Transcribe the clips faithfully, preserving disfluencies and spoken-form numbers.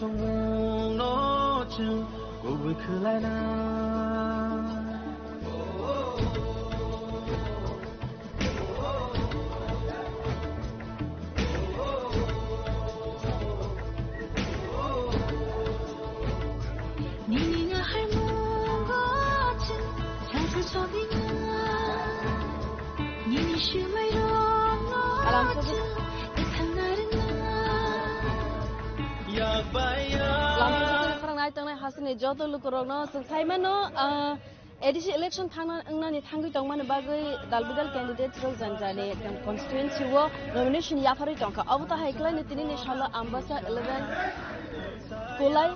Mungno chwng kubui khwlaina. Nini ngahai mungo chwng sangsang sobina. Nini swmai rokno Alam sobi. Chwng bwthang narwkna. Yak bai yak. Lam sobi khorang nai tongnai hasini joto lukurokno chwng sai mano, ah, A D C election thangna, wngnani thangwi tongmani bagwi dal bidal candidates rok jani jani ekdam constituency o nomination yapharwi tongkha. Obo to hai khlaino tinini salo Ambasa eleven Kolai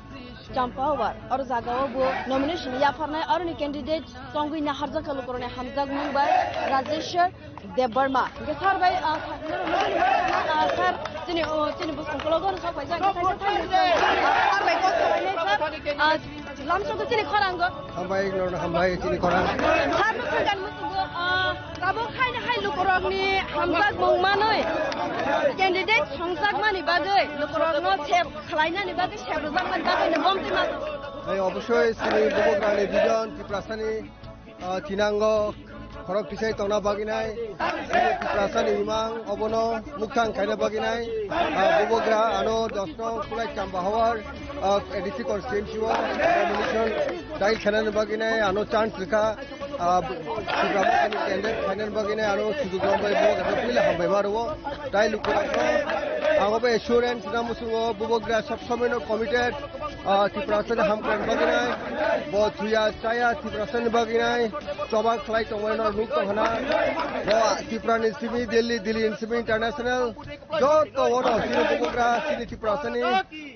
Champawar oro jagao bo nomination yapharnai, oroni candidate tongwi naharjakha lukurokni hamjakmung bai Rajeshwar Debbarma. Hwnkhe sir bai, ah, sir, ah, sir, chini, oh, chini bwskango ulogo sok paijak, hwnkhe thank you, sir bai kok salainai, sir. Ah, lamsok chini khorango. Hambai, norno hambai, chini khorang. Sir no thangkan musugo, ah, tabuk haino hai lukurokni hamjakmung manwi candidate songjakmani bagwi, lukurokno sep khlainani bagwi, sep rwjakmani bagwi no bomtwi ma. Hai, obosoi, chini bubagrani vision, Tiprasani ah, thinango khorok tisai tongna baginai, Tiprasani imang obono mukthang khaina baginai, ah, bubagra ano dos nong Kulai Chamba Hawar, ah, A D C constituency o nomination dail khainani baginai, ano chance rikha, ah, Tipra Mothani candidate khainani baginai, ano sujuk rombai bubagra puila hambai ma rwo, tai lukurokno ang obo assurance na muchungo bubagra sob somoino committed, ah, Tiprasani hamkrai baginai, bo thuya chaya Tiprasani baginai, choba khlai tongmani norok nuk tong hana. Bo Tiprani simi Delhi, Delhi ni simi international, joto oro chini bubagra chini Tiprasani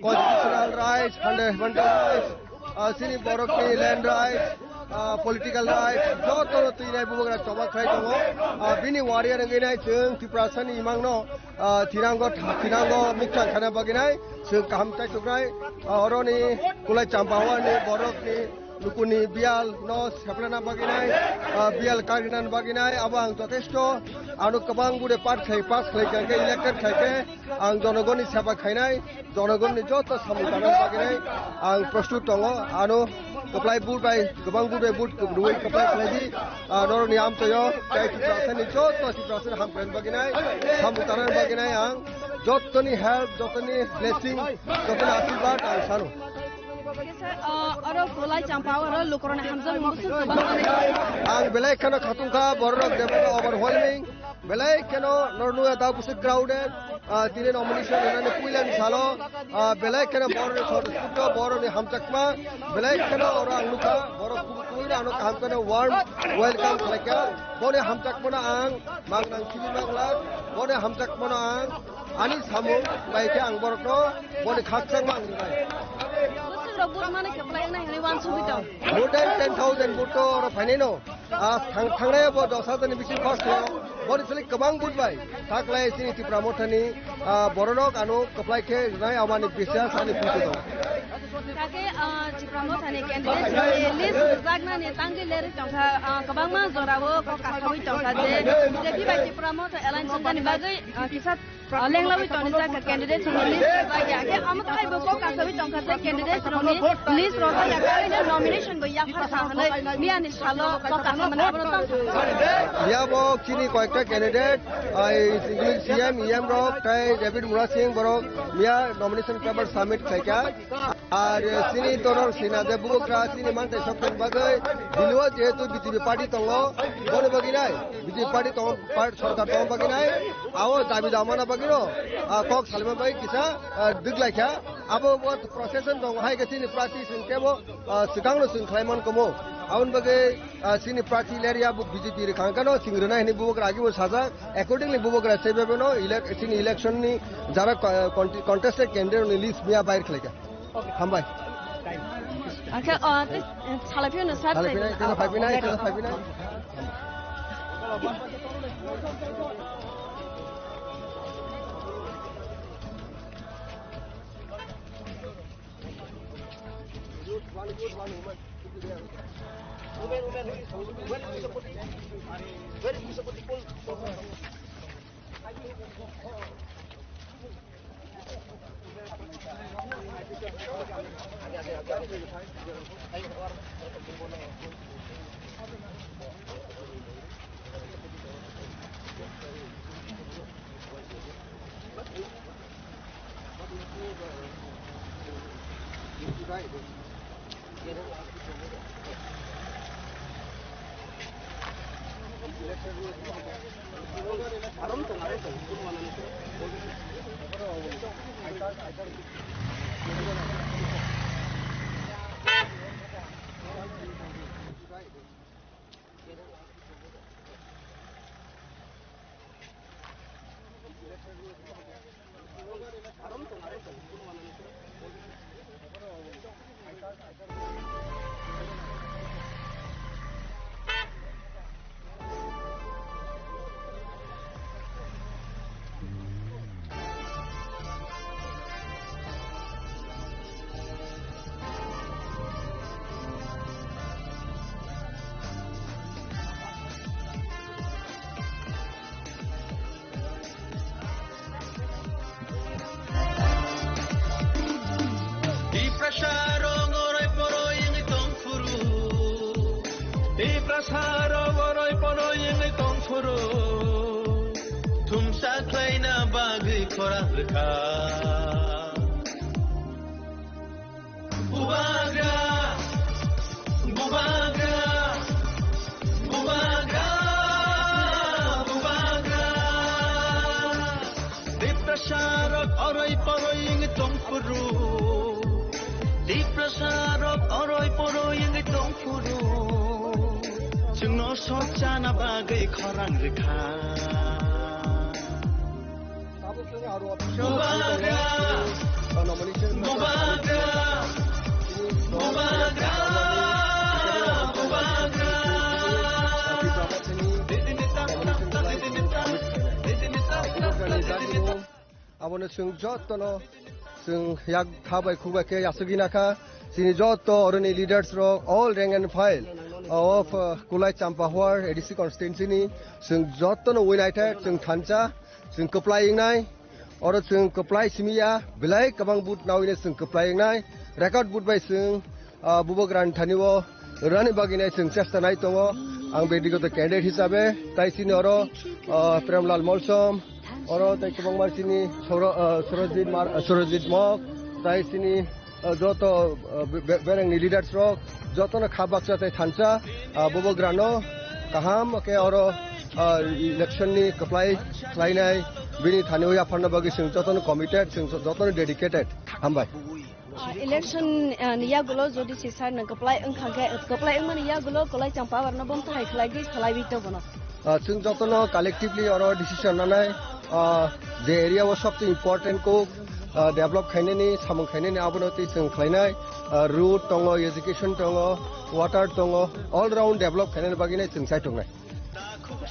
constitutional rights, fundamental rights, ah, chini borokni land rights, ah, political rights, joto no twinai bubagra choba khlai tongo. Ah, bini warrior wngwi nai chwng Tiprasani imangno ah, thinango, thinango mukthang khana baginai, chwng kaham chaisuknai, ah, oroni Kulai Chamba Hawani borokni lukuni biyal no seplana baginai, ah, biyal karina baginai, abo ang jotesto ano kwbang bude part khlai, pass khlai khe, elected khlai khe, ang jonogonni seba khainai, jonogonni joto samung tangna baginai ang prostut tongo, ano kwplai bur bai, kwbang bur bai bur rwui kwplai khlai di, ah, norokni amchaio, tei Tiprasani joto Tiprasani hamkrai baginai, samung tangna baginai ang jotoni help, jotoni blessing, jotoni asirwad ang sano. Oke, sir, ah, oro Kulai Chamba, oro lukurokni hamjakmung bwswk kwbang manwi. Ang belai kheno khatungkha, bororok debra overwhelming, belai kheno norok nukha da bwswk crowded, ah, tini nomination rwnani puilani salo, ah, belai kheno borokni sotosputo, borokni hamjakma, belai kheno oro ang nukha, borok kubui kubuino ano kaham kheno warm welcome khlaikha, boni hamjakmano ang mangnang simi manglak, boni hamjakmano ang ani samung bai khe ang borokno boni khakchangma ang rinai. Bwswk rok vote mano khe kwplai wngnai hinwi uansugwi tong. More than ten thousand vote to oro phainai no. Ah, thang-, thangnai bo dos hajar ni bisi pass khlaio. Boni salik kwbang vote bai. Taklai chini Tipra Mothani, ah, bororok ano kwplai khe rinai abani biswas ani puitu tong. Kake, ah, Tipra Mothani candidate rokni list rwjaknani tangwi lerwi tongkha, ah, kwbangma jorao kok kasawi tongkha je B J P bai Tipra Motha alliance wngmani bagwi, ah, kisa ah, lenglawi tongni jakha candidate rokni list rwjakya. Khe amo tai bo kok kasawi tongkha je candidate rokni list rwjakya, kaisa nomination bo yaphar kha hwnwi miyani salo kok kasamani abono tong thangkha. Yabo chini koyekta candidate, ah, including C M, E M rok, tei David Murasing borok miya nomination paper submit khlaikha. Ar chini doror sina je bubagra chini mantai sok tong bagwi, Delhi o jehetu B J P party tongo, boni bagwi nai, B J P party tongo, par-, sorkar tongo bagwi nai, abo dabi damana bagwi no, ah, kok salima bagwi kisa, ah, dwglaikha. Abo bo procession tongo, hai khe chini party sing tebo, ah, swkangno swng khlai man komo. Aboni bagwi, ah, chini party leria bo B J P rwkha hwnkhe no chwng rwnai hwnwi bubagra agi bo sajak. Accordingly bubagra se bebeno elec-, chini election ni jara co-, conti-, contested candidate ni list miya bayar khlaikha. Hambai. Angkhe, o, tei, salai phiyano sir. Salai phiyano, tei phai phiyano, tei phai phiyano. Tiprasa rok oroi poroi wngwi tongphuru. Tiprasa rok oroi poroi wngwi tongphuru. Thumsa khlaina bagwi khorang rwkha. Bubagra, bubagra, bubagra, bubagra. Tiprasa rok oroi poroi wngwi tongphuru. Tiprasa rok oroi poroi wngwi tongphuru. Chwngno sochana bagwi khorang rwkha. Bubagra, bubagra, bubagra, bubagra. Abono chwng jotono chwng yak kha bai khuk bai khe asugina kha. Chini joto oroni leaders rok, all rank and file of, uh, Kulai Champahwar A D C constituency ni chwng jotono united chwng thansa. Chwng kwplai wngnai, oro chwng kwplai simi ya, belai kwbang vote nawi nai chwng kwplai wngnai, record vote bai chwng, ah, Bubagrani thani o rwnani bagwi nai chwng chesta nai tongo. Ang bektigoto candidate hisabe, tai chini oro, ah, Premlal Molsom, oro tai kwbangma chini Soro-, ah, Surojit Mar-, ah, Surojit Mok, tai chini, ah, joto, ah, be-, be-, berengni leaders rok jotono kha baksa tei thansa, ah, Bubagrano kaham khe oro, ah, election ni kwplai khlainai bini thani o yapharna bagwi chwng jotono committed, chwng jotono dedicated. Hambai. Ah, election, ah, ni yagulo jodi si sir nang kwplai wngkha khe, kwplai wngmani yagulo Kulai Champahwar no bumtha hai khlai di, khlaiwi to bono. Ah, chwng jotono collectively oro decision nanai, ah, je area o sobse important kok, ah, develop khainani, samung khainani abono tei chwng khlainai, ah, road tongo, education tongo, water tongo, all round develop khainani bagwi nai chwng chai tongnai.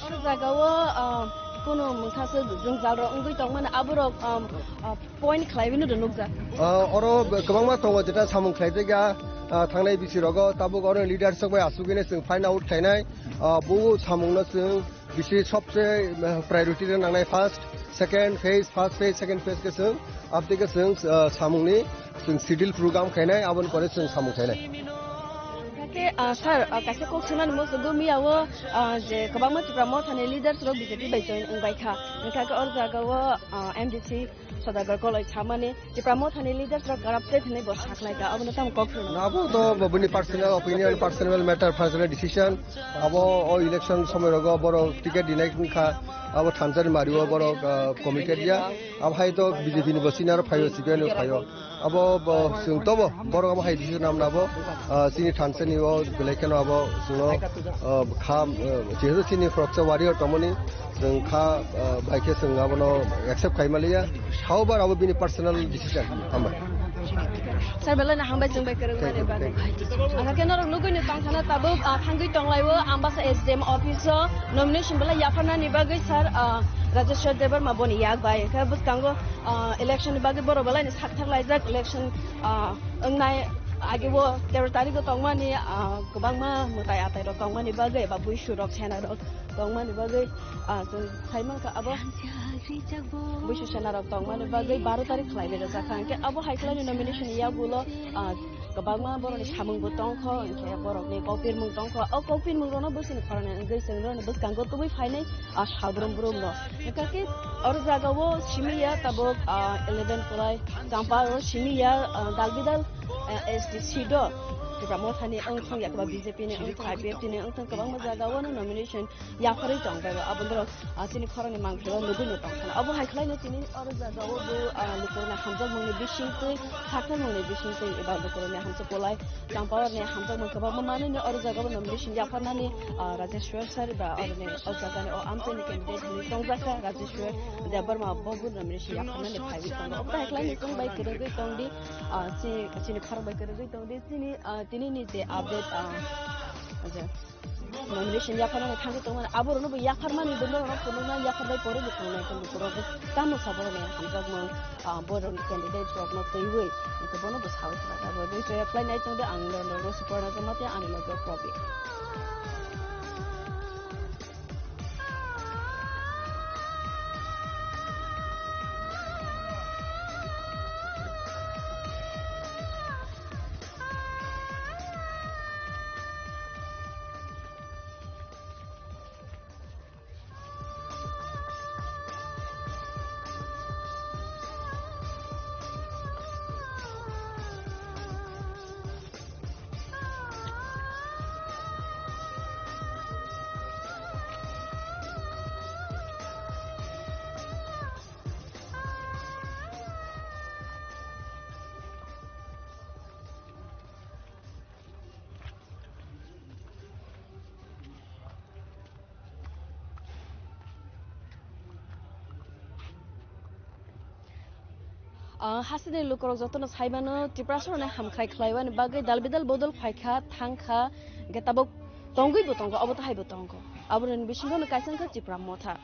Oro jaga o, ah, kunu mungsa se jwngjal rok wngwi tongmani aborok, ah, ah, point khlaiwi no nukjak. Ah, oro kwbangma tongo jeta samung khlaijakya, ah, thangnai bisi rogo tabuk oro leaders rok bai asugwi nai chwng find out khlainai, ah, bo samung no chwng bisi sobse, eh, priority rw nangnai first, second phase, first phase, second phase khe chwng, abtwi khe chwng, eh, samungni chwng schedule program khainai, aboni pore chwng samung khainai. Hwnkhe, ah, sir, ah, kaisa kok swngnani muchungo miya o, ah, je kwbangma Tipra Mothani leaders rok B J P bai join wngbai kha. Hwnkhe o jaga o, ah, M D C Sodagar Koloi samani Tipra Mothani leaders rok corrupted hinwi bo saklaika, abono tamo kok phano. Abo to bo-, bini personal opinion, personal matter, personal decision. Abo o election somoi rogo borok ticket dinai wngkha, abo thansani mario borok, ah, committed ya. Abo hai to B J P ni bo senior phaio, C P I ni phaio. Abo bo chwng tobo borok abo hai decision namna bo, ah, chini thansani o belai kheno abo chwngno, ah, kham, ah, jehetu chini khoroksa warrior tongmani. Chwng kha, ah, bai khe chwng abono accept khai maliya. However, abo bini personal decision. Hambai. Sir, belai no hambai chwng bai kwrwng mani bagwi. Thank you, thank you. Ang khe norok nugwi ni tong khana tabuk, ah, thangwi tonglai o Ambasa S D M office o nomination belai yapharnani bagwi sir, ah, Rajeshwar Debbarma boni yak bai. Khe bwskango, ah, election ni bagwi borok belai no sakthar laijak, election, ah, wngnai Age bo tero tarikh o tongmani, ah, kwbangma mwtai atai rok tongmani bagwi, eba buisu rok, sena rok tongmani bagwi, ah, chwng sai mankha abo buisu sena rok tongmani bagwi baro tarikh khlai bai rwjak kha. Hwnkhe abo hai khlaini nomination yagulo, ah, kwbangma borokni samung bo tongkho, hwnkhe borokni kokpirmung tongkho. O kokpirmung rokno bwswkni khorang wngwi chwng rokni bwskango tubui phainai, ah, sabrum brum rok. Hwnkhe oro jagao simi ya tabuk, ah, eleven Kolai Champao simi ya, ah, dalbidal, ah, S D C do Tipra Mothani wngthong ya, kwbangma B J P ni wngthong, I P F T ni wngthong, kwbangma jagao no nomination yapharwi tong bai bo. Abo borok, ah, chini khorangni mangpili o nugwi no tong khna. Abo hai khlaino tini oro jagao bo, ah, lukurokni hamjakmungni bisingtwi, sakharmungni bisingtwi eba lukurokni hamjak Kolai Champao ni hamjakmung kwbangma manwi no oro jagao nomination yapharnani, ah, Rajeshwar sir ba oroni o jagani o amchaini candidate hinwi tongjak kha Rajeshwar Debbarma bo bo nomination yapharnani phaiwi tongo. Obo hai khlaino chwng bai kwrwngwi tongdi, ah, chini, chini khorang bai kwrwngwi tongdi, chini, ah, tini ni je update, ah, je nomination yapharnani thangwi tongmani, aborokno bo yapharmani, bo norokno phunukna yaphar bai pore bo thangnai khe lukurok bo tamo saborokni hamjakmung, ah, borokni candidate rokno twiwi, hwnkhe bono bo sawi khna. Abo dei se apply nai tongdi, ang London o Suparna Jamatia, ani loge Probit. Ah, hasteni lukurok jotono saimano, Tiprasarokni hamkhrai khlaiwani bagwi dalbidal bodol phaikha, thangkha, hwnkhe tabuk tongwibo tongo, obo tahaibo tongo. Aborokni bisingono kaisa wngkha Tipra Motha.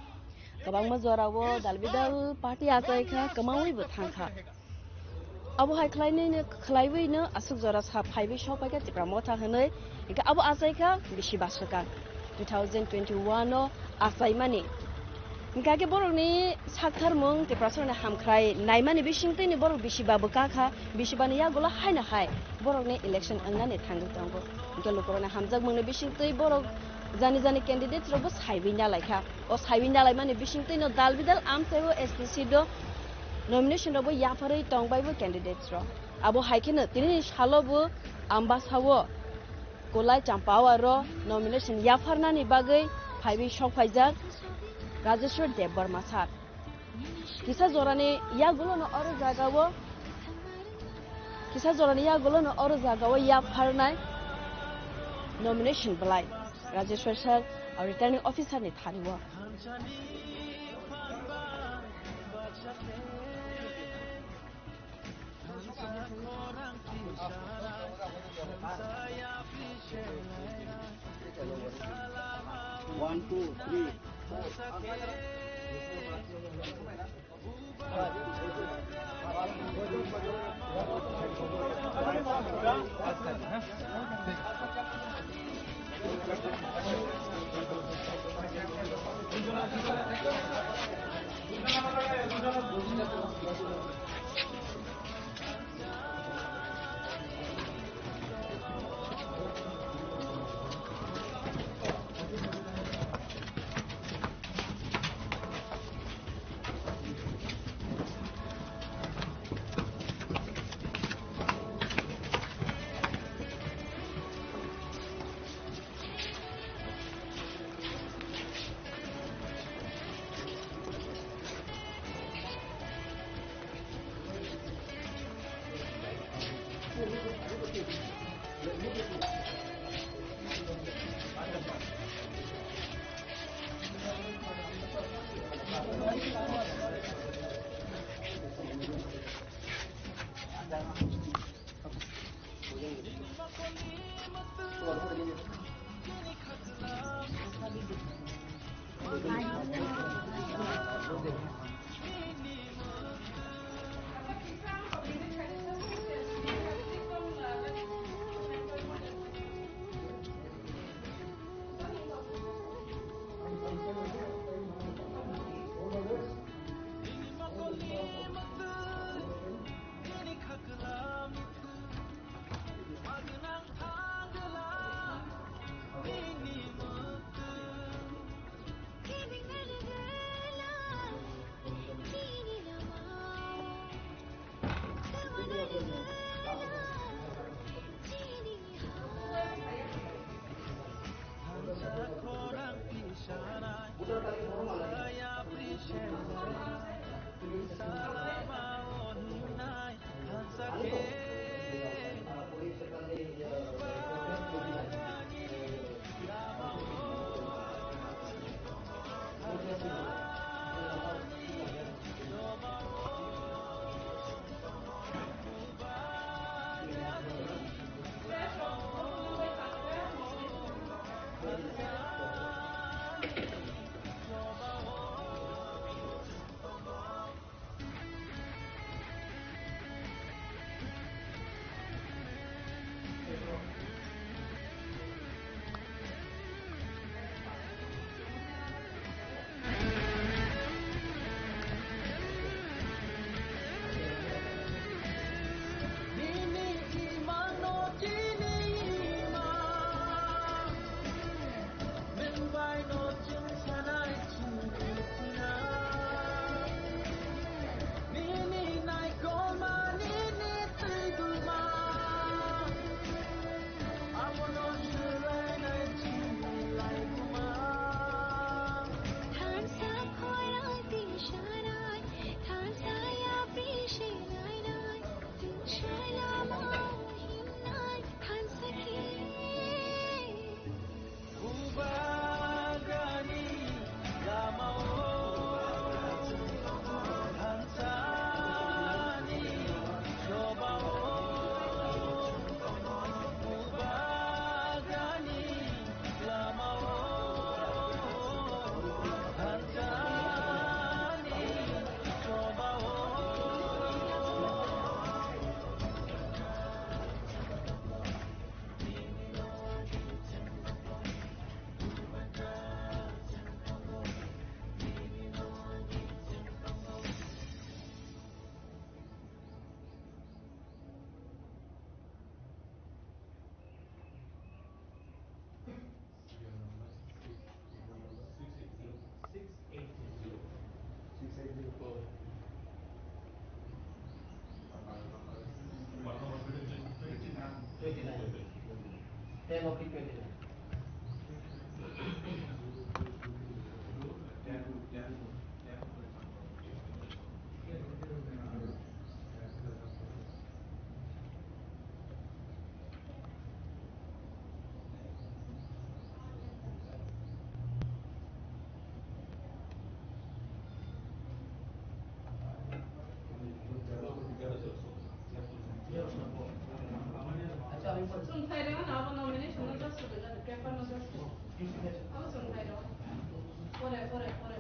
Kwbangma jorao dalbidal party achaikha, kwmawibo thangkha. Abo hai khlainwino, khlaiwino aswk jora sa phaiwi sok paikha Tipra Motha hwnwi. Hwnkhe abo achaikha bisi baswkang two thousand twenty-one o achaimani. Hwnkhe khe borokni saktharmung Tiprasarokni hamkhrai naimani bisingtwini borok bisi ba bwkha kha, bisi bani yagulo haino hai borokni election wngnani thangwi tongo. Hwnkhe lukurokni hamjakmungni bisingtwi borok jani jani candidate rokbo saiwi nalaikha. O saiwi nalaimani bisingtwino dalbidal amchaio S T C do nomination rokbo yapharwi tongbaibo candidates rok. Abo hai kheno tinini salobo Ambasao Kolai Champao aro nomination yapharnani bagwi phaiwi sok phaijak Rajeshwar Debbarma sir. Kisa jorani yagulono oro jagao, kisa jorani yagulono oro jagao yapharnai nomination belai Rajeshwar sir, returning officer ni thario. One, two, three, four. Chwng khlai rwna abo nomination no just swk rwjak, paper no just swk. Abo chwng khlai rw. Pore, pore, pore.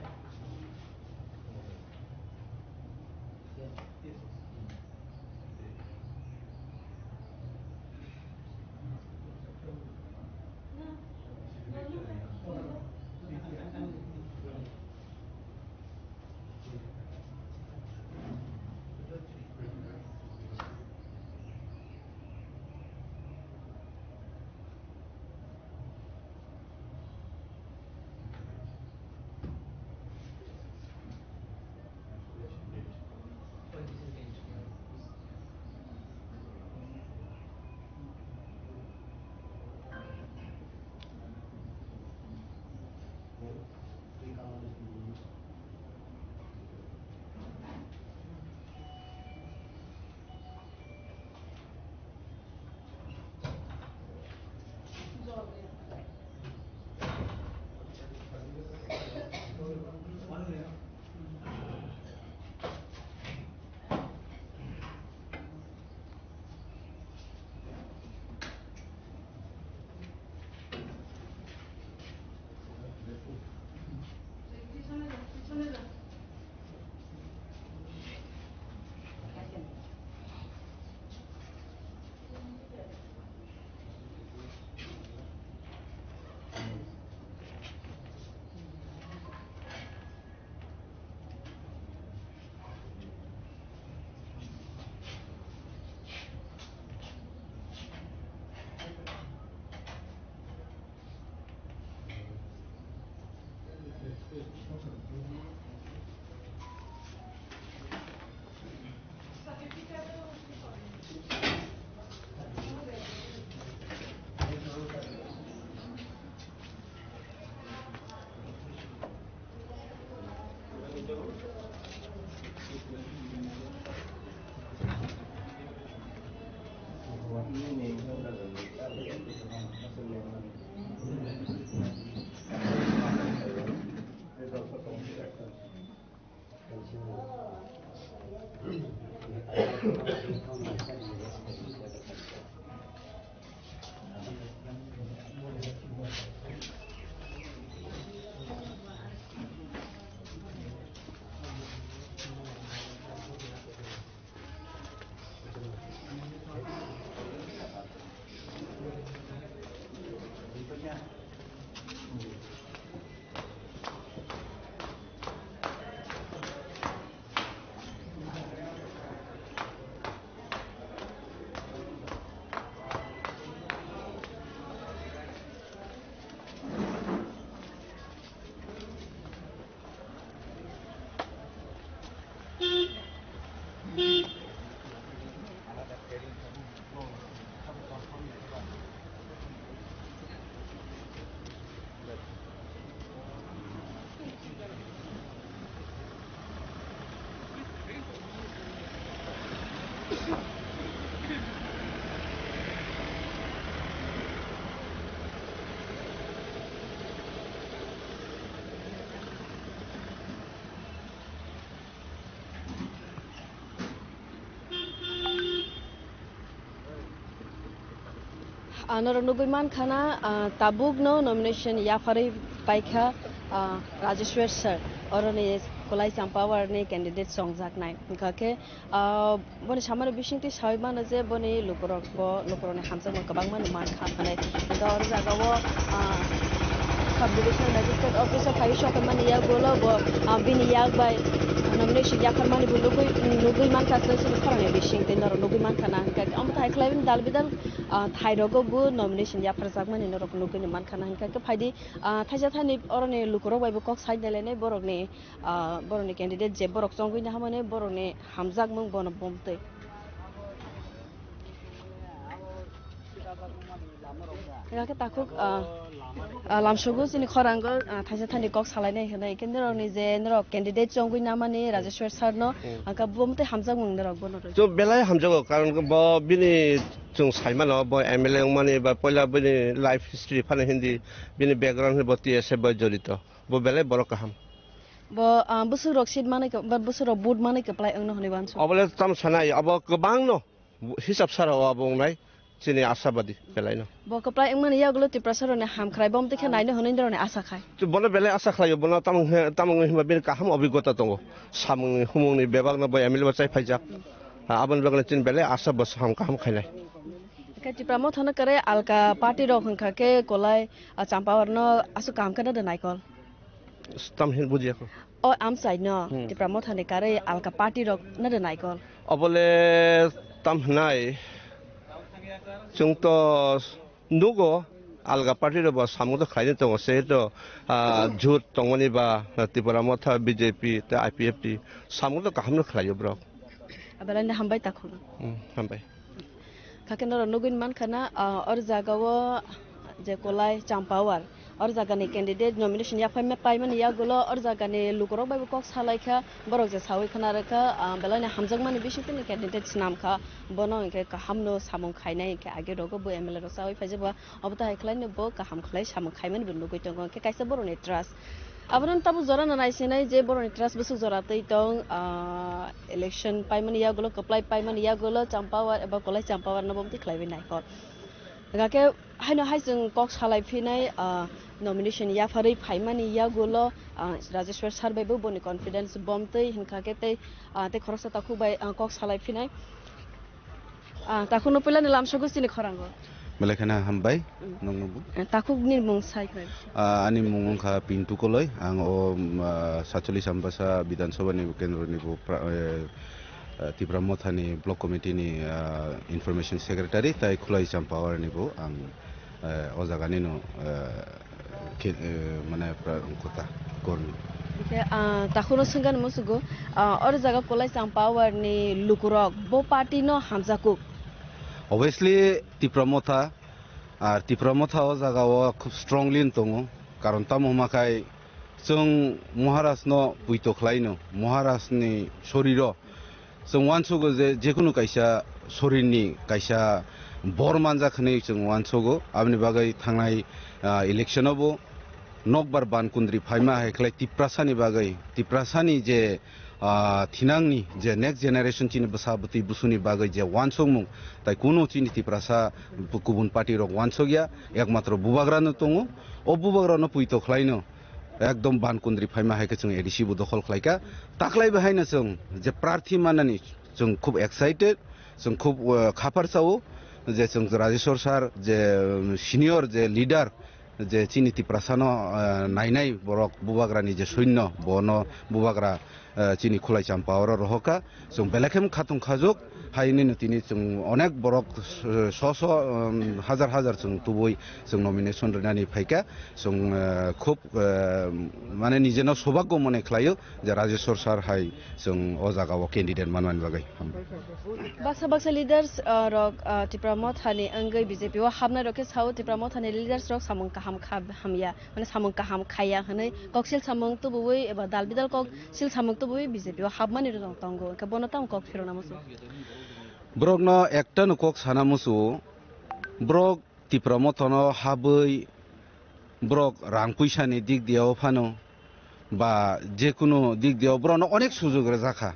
Ah, norok nugwi mankha na, ah, tabukno nomination yapharwi paikha, ah, Rajeshwar sir, oroni Kolai Champawarni candidate chongjaknai. Hwnkha khe, ah, boni samani bisingtwi saui mano je boni lukurok bo, lukurokni hamjakma kwbangma no mankha hwnwi. Hwnkha oro jagao, ah, sub divisional magistrate office o phaiwi sokhaimani yagulo bo, ah, bini yak bai nomination yapharmani bo nugwi, nugwi mankha, chwng chini khorangni bisingtwi norok nugwi mankha na hwnkha khe omo tai khlai bini dal bidal, ah, thairogo bo nomination yapharjakmani norok nugwi mankha na hwnkha khe phaidi, ah, thaisa thani oroni lukurok bai bo kok sai nailainai borokni, ah, borokni candidate je borok chongwi nahamani borokni hamjakmung bono bumtwi. Hwnkha khe takhuk, ah, ah, lamsogo chini khorango, ah, thaisa thani kok salainai hwnwi khe norokni je norok candidate chongwi namani Rajeshwar sir no, hmm, hwnkha bumtwi hamjakmung norok bono rw. Chwng belai hamjago, karon bo bini chwng saimano bo M L A wngmani ba poila bini life history phano hindi, bini background bo T S F bai jorito, bo belai borok kaham. Bo, ah, bwswk rok seat manwi ka, ba bwswk rok vote manwi kwplai wngno hwnwi uansuk? Obole tamo sanai, abo kwbangno hisab sara o abo wngnai chini ashabadi belaino. Bo kwplai wngmani yagulo Tiprasa rokni hamkhrai bom twi khe naino hwnwi norokni asa khai. To bono belai asa khlaio, bono tamo wngkhe, tamo wngwi hwnba bini kaham obigota tongo. Samungni humungni bebakno bo M L A bo chai phaijak. Ah, aboni bagwi chini belai asa bo sam kaham khainai. Khe Tipra Mothano kwrwi alka party rok hwnkha khe Kolai, ah, Champawarno aswk kaham khe nw de naikol. Tam hin bujiya ko. O amchai no, hmm, Tipra Mothani karwi alka party rok nw de naikol. Obole tam hinai, chwng to nugo alka party rok bo samung to khlaini tongo, se to, ah, jut tongmani ba, ah, Tipra Motha, B J P tei I P F T samung to kaham no khlaio borok. Abelai no hambai takhuk. Hmm, hambai. Kha khe norok nugwi mankha na, ah, or jagao je Kolai Champawar, or jagani candidate nomination yaphai paimani yagulo or jagani lukurok bai bo kok salaikha, borok je sawi khna rwkha, ah, belaini hamjakmani bisingtwi ni candidate swnamkha, bono hinkhe kahamno samung khainai hinkhe age rogo bo M L A rok sawi phaijak ba, obo to hai khlaino bo kaham khlai samung khaimani bo nugwi tongo, hinkhe kaisa borokni trust. Abono tabuk jora no naisinai je borokni trust bwswk jora twi tong, ah, election paimani yagulo, kwplai paimani yagulo, Champawar eba Kolai Champawar no bo twi khlaiwi naikol. Hwnkha khe haino hai chwng kok salai phinai, ah, nomination yapharwi phaimani yagulo, ah, Rajeshwar sir bai bo boni confidence bom twi hwnkha khe tei, ah, tei khoroksa takhuk bai, ah, kok salai phinai. Ah, takhukno puilani lamsogo chini khorango. Belai kheno hambai, mm, nokno bo. Eh, takhukni mung sai khlai. Ah, ani mung wngkha Pintu Koloi. Ang o, um, ah, satcholish Ambasa Bidhan Sabha ni kendro ni bo pra-, eh, ah, Tipra Motha ni Block Committee ni, ah, Information Secretary tai Khulai Champawar ni bo ang, eh, o jaga ni no, eh, khe, eh, mane pra-, kota kormi. Hingke, ah, takhukno swngkha musugo, ah, oro jaga Kolai Champawar ni lukurok bo party no hamjakuk. Obviously, Tipra Motha, ar Tipra Motha o jaga o khub strongly tongo, karon tamo hwnba khai chwng Maharaj no puito khlaino, Maharaj ni soriro chwng uansugo je, jekunu kaisa sorirni kaisa bor manjak hinwi chwng uansugo. Aboni bagwi thangnai, ah, election o bo nokbar ban kundri phaima hai khlai Tiprasani bagwi, Tiprasani je, ah, thinangni je next generation chini bwsa bwtwi busuni bagwi je uansukmung, tai kunu chini Tiprasa bu-, kubun party rok uansukya, ekmatro bubagrano tongo. O bubagrano puito khlaino ekdom ban kundri phaima hai khe chwng A D C bo dokhol khlaikha. Taklai bo haino chwng je prarthi manani chwng khub excited, chwng khub, uh, khapar sao je chwng Rajeshwar sir je, um, senior je leader, je chini Tiprasano, uh, nainai borok bubagrani je soinno, bono bubagra, uh, chini Khulai Champawaro rohorkha. Chwng belai khe khatung khajuk, hai hinwi no tini chwng onek borok, eh, so so, um, hajar hajar chwng tubui chwng nomination rwnani phaikha. Chwng, eh, khub, eh, mane nijeno sobhagyo mone khlaio je Rajeshwar sir hai chwng o jaga o candidate manmani bagwi. Hambai. Baksa baksa leaders, eh, rok, eh, Tipra Mothani wngwi B J P o habnai rok khe sao Tipra Mothani leaders rok samung kaham kha hamya, mane samung kaham khaiya hinwi koksil samung tubuwi eba dal bidal kok sil samung tubuwi B J P o hapmani rwjong tongo, hwnkhe bono tamo kok phirokna muchung? Borokno ektano kok sana muchungo, borok Tipra Mothano habwi borok rang puisani dik diao phano ba jekunu dik diao borokno onek sujug rwjakha.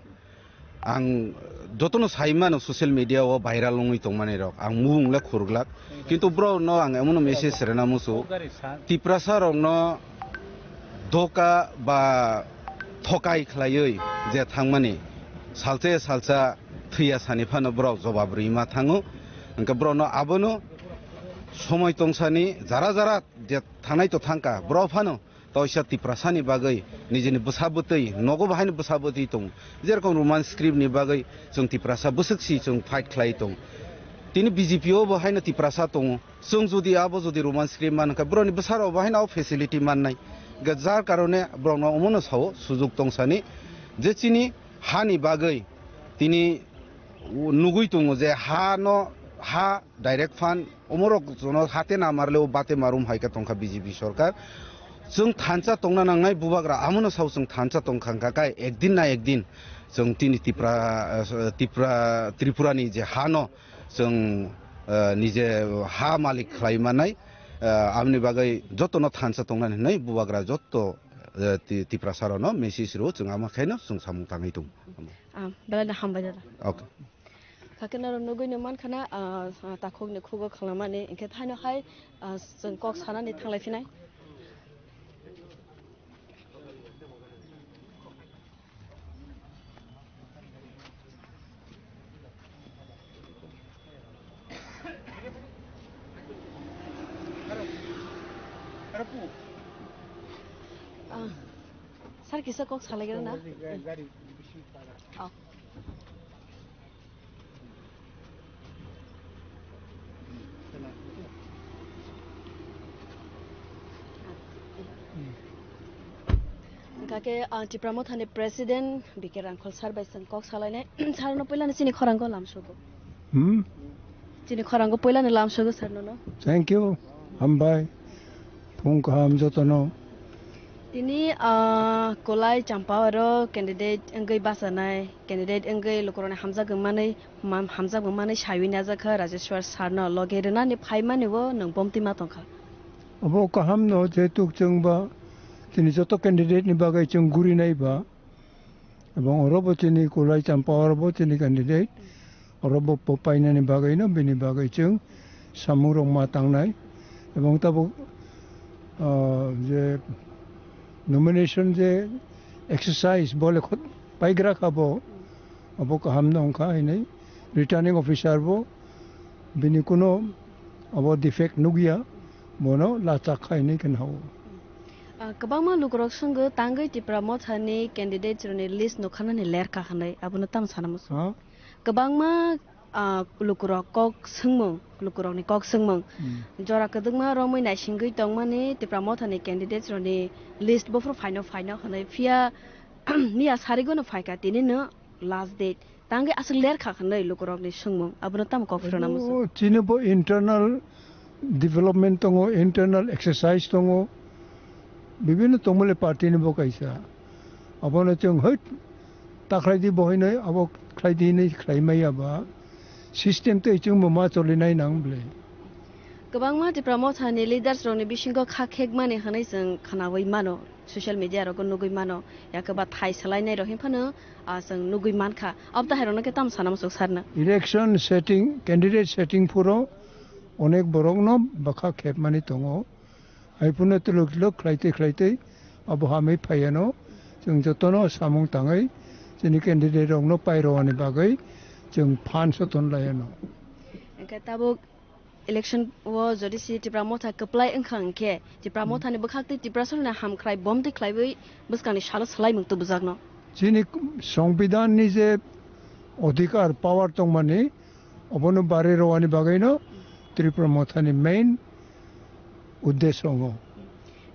Ang jotono sai mano social media o viral wngwi tongmani rok, ang mung le khurglak, kintu bro no ang emono message rena musu, Tiprasa rok no doka ba thokai khlaiwi je thangmani, salsa salsa thwiya sani phano borok jobab rwima thango. Hwnkhe borokno abono somoi tongsani jara jara je thangnai to thangkha, borok phano toisa Tiprasani bagwi nijini bwsa bwtwi nogo bahaino bwsa bwtwi tongo. Jerokom Roman script ni bagwi chwng Tiprasa bwswk si chwng fight khlai tongo. Tini B J P o bo haino Tiprasa tongo. Chwng jodi abo jodi Roman script man kha, boroni bwsarok bo haino o facility mannai. Ga-, jar karone borokno omono sao sujuk tongsani je chini hani bagwi tini nugwi tongo je ha no, ha direct fund omorok jono hate namarle o bate marum hai khe tongkha B J P sorkar. Chwng thansa tongna nangnai bubagra, amono sao chwng thansa tongkha kha kai ekdin na ekdin chwng tini Tipra, eh, Tipra, Tripura ni je ha no chwng, eh, nije ha malik khlai manai, eh, aboni bagwi jotono thansa tongnani hinwi bubagra jotto, eh, Ti-, Tiprasa rokno message rwo chwng ama khaino chwng samung tangwi tongo. Ah, belai no hambai dada. Okay. Kha khe norok nugwi no mankha na, ah, ah, takhuk ni khugo khwlamani, hinkhe thaino hai, ah, chwng kok sanani thanglai phinai. Ah, sir kisa kok salai gana na? Oh. Hwnkha khe, ah, Tipra Mothani President B K Rangkhol sir bai chwng kok salainai. Sir no puilano chini khorango lamsogo. Hmm? Chini khorango puilano lamsogo sir no no. Thank you. Hambai. Phung kaham jotono. Tini, ah, Kolai Champao aro candidate wngwi bachanai, candidate wngwi lukurokni hamjak wngmani, mam-, hamjak wngmani saiwi najakha Rajeshwar sir no logi rwnani phaimani o nwng bomtwi ma tongkha. Abo kaham no, jehetu chwng ba chini joto candidate ni bagwi chwng guri nai ba, ebong oro bo chini Kolai Champao oro bo chini candidate. Oro bo po-, painani bagwi no bini bagwi chwng samung rok ma tangnai. Ebong tabuk, ah, je nomination je exercise bo le khot paigra kha bo, abo kaham no wngkha hinwi returning officer bo bini kuno abo defect nukya, bono lachak kha hinwi khe nao. Ah, kwbangma lukurok swngwi tangwi Tipra Mothani candidate rokni list nukhanani lerkha hinwi, abono tamo sana muchung? Ha? Kwbangma, ah, lukurok kok swngmung, lukurokni kok swngmung. Hmm. Jora kwdwkma romwi naisingwi tongmani Tipra Mothani candidates rokni list buphuru phaino phaino hwnwi, phiya miya sarigono phaikha, tinino last date. Tangwi aswk lerkha hwnwi lukurokni swngmung, abono tamo kok phirona muchung? Abo chini bo internal development tongo, internal exercise tongo, bibinno tongmole party ni bo kaisa. Abono chwng hoi takhlai di bohinoi, abo khlai di hinwi khlai maya ba, system tei chwngbo ma cholinai nang bwle. Kwbangma Tipra Mothani leaders rokni bisingo kha khekmani hwnwi chwng khwnawi mano, social media rogo nugwi mano, yakhe ba thai swlainai rok hinphano, ah, chwng nugwi mankha. Abo tahairokno khe tamo sana muchung sarno? Election setting, candidate setting phuro onek borokno bwkha khepmani tongo. Haiphano twlwk twlwk khlaitwi khlaitwi abo hamwi phaiyano chwng jotono samung tangwi chini candidate rokno pairwani bagwi chwng phan soton laiano. Hwnkhe tabuk election o jodi si Tipra Motha kwplai wngkha hwnkhe Tipra Mothani bwkhaktwi Tiprasarokni hamkrai bomtwi khlaiwi bwskangni salo swlaimung tubujakno. Chini Songbidanni je odhikar, power tongmani, obono barwi rwani bagwino Tripura Mothani main uddesho wngo.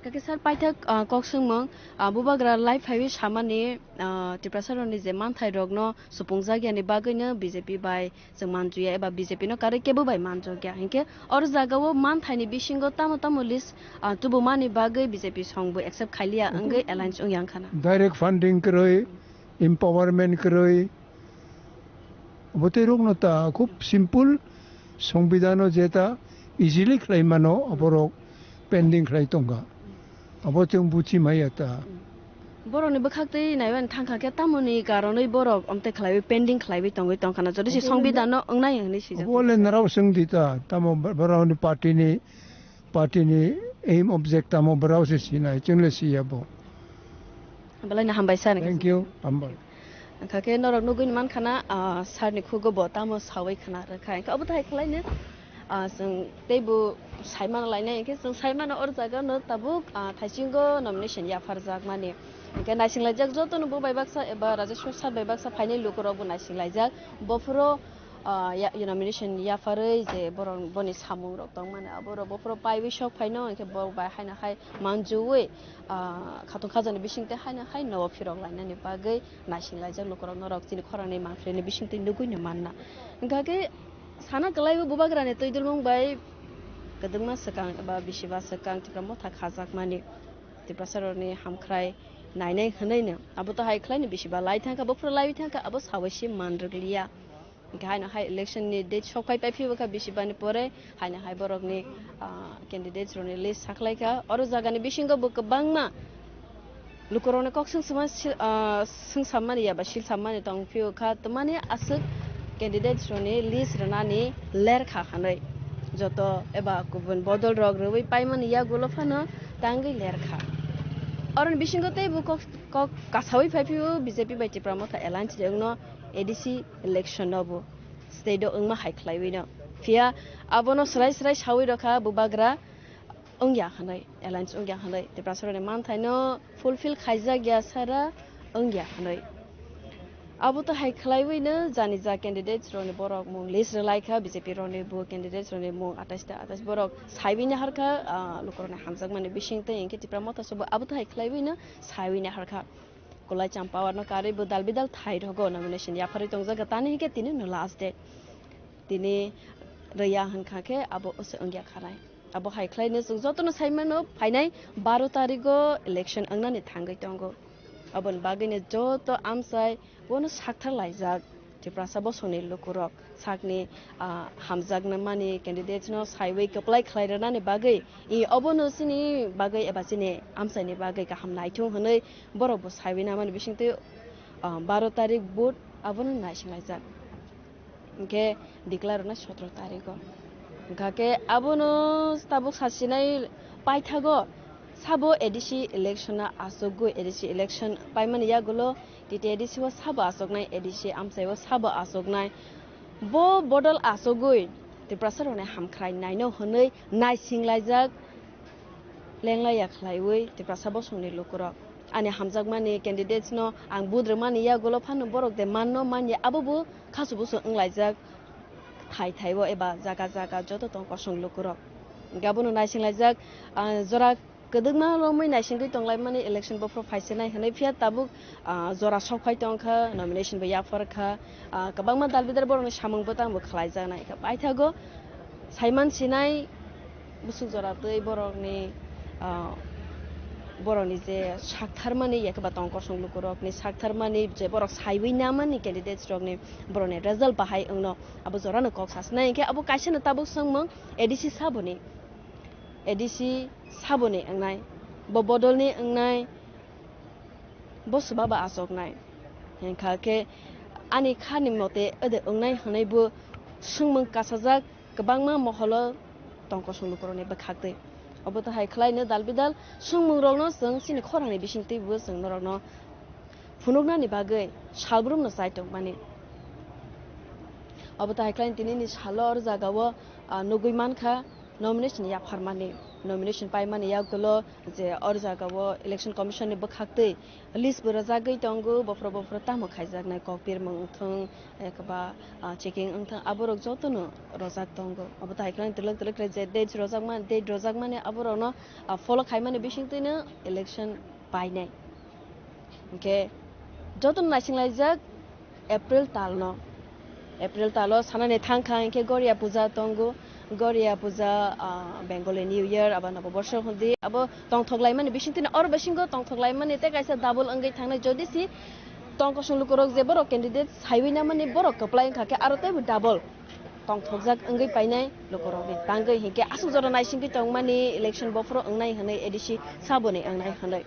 Kake sir, paithak, ah, kok swngmung, ah, bubagra live phaiwi samani, ah, Tiprasarokni je manthairokno supungjakyani bagwino B J P bai chwng manjuya eba B J P no karwi kebo bai manjokya. Hinkhe oro jagao manthaini bisingo tamo tamo list, ah, tubumani bagwi B J P songbo accept khailiya wngwi alliance wngya wngkhana. Direct funding kwrwi, empowerment kwrwi, Abo tei rokno ta khub simple, Songbidan o jeta easily khlai mano, aborok pending khlai tongkha. Abo chwng buchi maya ta. Borokni bwkhak twi naimani thangkha khe tamoni karonwi borok omte khlaiwi pending khlaiwi tongwi tongkha na, jodi se Obo le songbidano wngnai hwnwi sijak. Obo le narao swng di ta, tamo b-, borokni party-ni, party-ni aim object tamo borok se sinai, chwng le siya bo. Belai no hambai sir. Thank you, hambai. Wngkha khe norok nugwi mankha na, ah, sir ni khugo bo tamo sawi khna rwkha. Wngkha obo thai khlai no, ah, chwng teibo saimano lainai, hwnkhe chwng saimano oro jaga no tabuk, ah, thaisingo nomination yapharjak mani. Hwnkhe naisinglaijak joto no bo bai baksa eba Rajeshwar sir bai baksa phainai lukurok bo naisinglaijak. Bophuro, ah, ya-, nomination yapharwi je borok boni samung rok tongmani aborok bophuro paiwi sok phaino, hwnkhe borok bai haino hai manjuwi, ah, khatung khajani bisingtwi haino hai nogo phirok lainani bagwi naisinglaijak lukurok norok chini khorangni mangphreni bisingtwi nugwino manna. Hwnkha khe sana kwlaiwi bubagrani twi dulmung bai kwdwkma swkang eba bisiba swkang Tipra motha khajakmani Tiprasarokni hamkhrai nainai hwnwino abo to hai khlaino bisiba lai thangkha, bophuru laiwi thangkha, abo sawi se man rwkliya. Hwnkhe haino hai election ni date sok phai phai phiyokha bisiba ni pore haino hai borokni, ah, candidates rokni list sakhlaikha. Oro jagani bisingo bo kwbangma lukurokni kok swngchoma sil-, ah, swngsammani ya ba silsammani tong phiyokha, twmani aswk candidates rokni list rwnani lerkha hwnwi joto eba kubun bodol rok rwui paimani yagulo phano tangwi lerkha. Oroni bisingo teibo kok, kok kasawi phai phio B J P bai Tipra Motha alliance rwngno A D C election no bo state o wngma hai khlaiwi no. Phiya abono swrai swrai sawi rokha bubagra wngya hwnwi, alliance wngya hwnwi, Tiprasarokni manthaino fulfill khaijak ya sara wngya hwnwi. Abo to hai khlaiwi no jani ja candidates rokni borok mung list rwlaikha, B J P rokni bo candidates rokni mung atais ta atais borok saiwi naharkha, ah, lukurokni hamjakmani bisingtwi hinkhe Tipra Motha sobo abo to hai khlaiwi no saiwi naharkha. Kolaicham power no karwi bo dal bidal thai rogo nomination yapharwi tongjak tani hinkhe tini no last date. Tini rwya hwnkha khe abo se wngya khanai. Abo hai khlaino chwng jotono sai mano phainai baro tarigo election wngnani thangwi tongo. Aboni bagwino joto amchai bono sakthar laijak Tiprasa bosongni lukurok sakni, ah, hamjakna mani candidates no saiwi kwplai khlai rwnani bagwi, i obono chini bagwi eba chini amchaini bagwi kaham naithung hwnwi borok bo saiwi namani bisingtwi, ah, baro tarik vote abono naisinglaijak. Hwnkhe declare rwnai sotro tarigo. Hwnkha khe abono tabuk sasinai paithago sabo A D C election-o achukgwi A D C election paimani yagulo T T A D C o sabo achuknai, A D C amchai o sabo achuknai. Bo bodol achugwi Tiprasa rokni hamkhrai naino hwnwi naisinglaijak lenglaiya khlaiwi Tiprasa bosongni lukurok. Ani hamjakmani candidates no ang vote rwmani yagulo phano borok de manno manya abo bo khasu busu wnglaijak thai thai o eba jaga jaga joto tong kosong lukurok. Hwnkhe abono naisinglaijak, ah, jora kwdwkma romwi naisingwi tonglaimani election bophuru phaisinai hwnwi phiya tabuk, ah, jora sok phai tongkha, nomination bo yapharkha, ah, kwbangma dal bidal borokni samung bwtang bo khlaijaknai. Paithago saiman sinai bwswk jora twi borokni, ah, borokni je saktharmani ya khe ba tong kosong lukurokni saktharmani je borok saiwi namani candidates rokni borokni result bahai wngno abo jorano kok sasinai hinkhe abo kaisano tabuk swngmung A D C saboni, A D C saboni wngnai, bo bodolni wngnai, bo swba ba achuknai. Hwnkha khe ani khani mote ode wngnai hwnwi bo swngmung kasajak kwbangma moholo tong kosong lukurokni bwkhaktwi. Obo to hai khlaino dal bidal swngmungrokno chwng chini khorangni bisingtwi bo chwng norokno phunuknani bagwi salbrumno chai tongmani. Obo to hai khlaino tinini salo oro jagao, ah, nugwi mankha nomination yapharmani, nomination paimani yagulo je oro jagao Election Commission ni bwkhaktwi list bo rwjagwi tongo, bophoro bophoro tamo khaijaknai kokpirmung wngthung, ekaba, ah, checking wngthung, aborok jotono rwjak tongo. Obo to hai khlaino twlwk twlwk khe je date rwjakma, date rwjakmani aborokno, ah, follow khaimani bisingtwino election painai. Hwnkhe jotono naisinglaijak April talno. April talo sanani thangkha hinkhe Goria Puja tongo. Goria Puja, ah, Bengali New Year, abo Nobo Borsho hwndi. Abo tongthok laimani bisingtwino oro bisingo tongthok laimani tei kaisa double wngwi thangnai. Jodi si tong kosong lukurok je borok candidate saiwi namani borok kwplai wngkha khe aro teibo double tongthokjak wngwi painai lukurokni tangwi hinkhe aswk jora naisingwi tongmani election bophoro wngnai hwnwi A D C saboni wngnai hwnwi.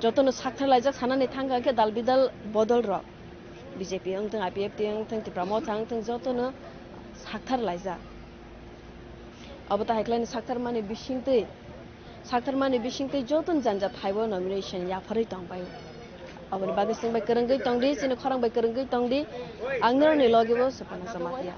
Jotono sakthar laijak sanani thangkha khe dal bidal bodol rok, B J P wngthang, I P F T wngthang, Tipra Motha wngthang, jotono sakthar laijak. Abo ta haiklai sakthar mani bisingtwi, sakthar mani bisingtwi jotono janja thaibo nomination yapharwi tongbai. Aboni bagwi chwng bai kwrwngwi tongdi, chini khorang bai kwrwngwi tongdi. Ang norokni logibo Sopana Jamatia.